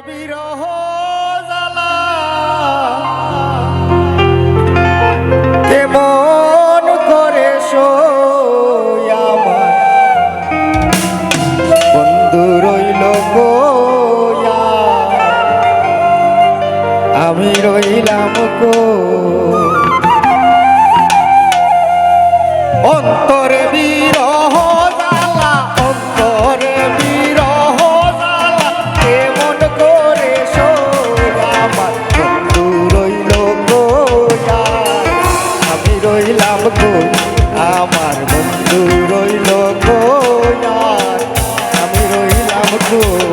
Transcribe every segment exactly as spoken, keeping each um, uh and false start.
বিরহ জ্বালা কেমন করে সই আমার বন্ধু রইল কইয়া, আমি রইলাম কই। অন্তরে বিরহ জ্বালা, অন্তরে বিরহ জ্বালা, কেমন করে সই আমার বন্ধু রইল কইয়া, আমি রইলাম কই, আমার বন্ধু রইল কইয়া, আমি রইলাম কই।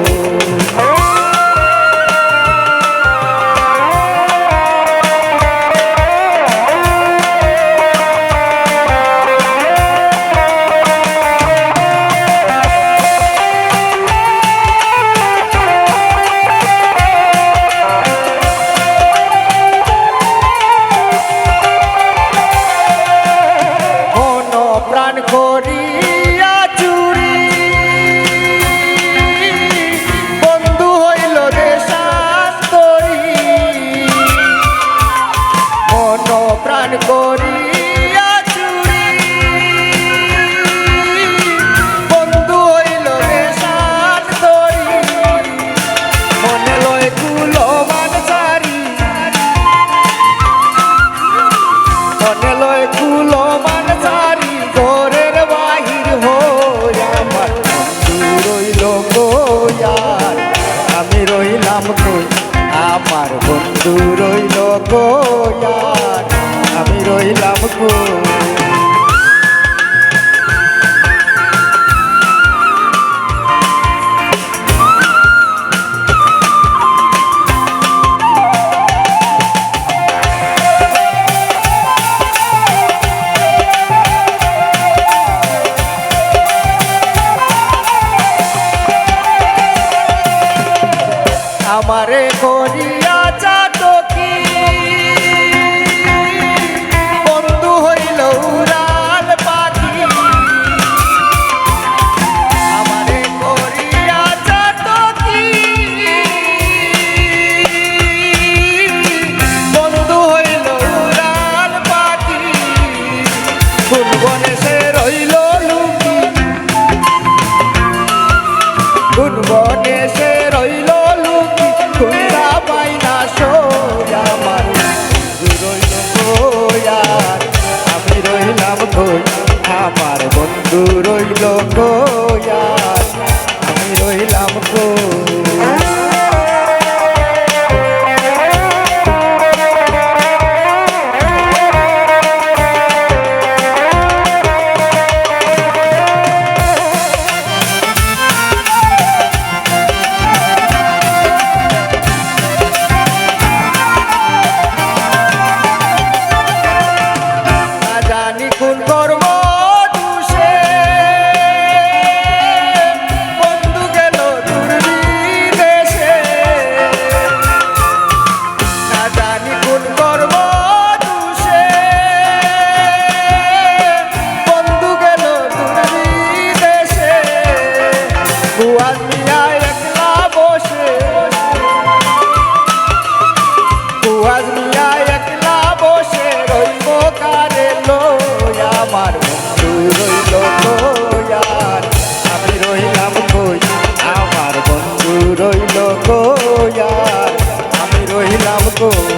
মন প্রাণ করিয়া চুরি, বন্ধু হইল দেশান্তরী। মন প্রাণ করিয়া চুরি, বন্ধু হইল দেশান্তরী। মনে লয় কুলমান সারি, মনে লয় কুলমান সারি, ঘরের বাহির হই আমার বন্ধু রইল কই আর আমি রইলাম কই, আমার বন্ধু রইল কই আর আমি রইলাম কই। আমারে করিয়া চাতকি বন্ধু হইল উড়াল পাখি। আমারে করিয়া চাতকি বন্ধু হইল উড়াল পাখি। কোন বনে সে রইল লুকি, কোন বনে সে রইল লুকি, কোনটা পাই না সই আমার বন্ধু রইল কই আর আমি রইলাম কই, আমার বন্ধু রইল কই আর আমি রইলাম কই। না জানি কোন কর্ম দোষে বন্ধু গেল দূর বিদেশে। না জানি কোন কর্ম দোষে বন্ধু গেল দূর বিদেশে। কুয়াজ মিয়া একলা বসে, কুয়াজ মিয়া একলা বসে রইব কারে লই, আমার বন্ধু রইল কই আর আমি রইলাম কই, আমার বন্ধু রইল কই আর আমি রইলাম কই।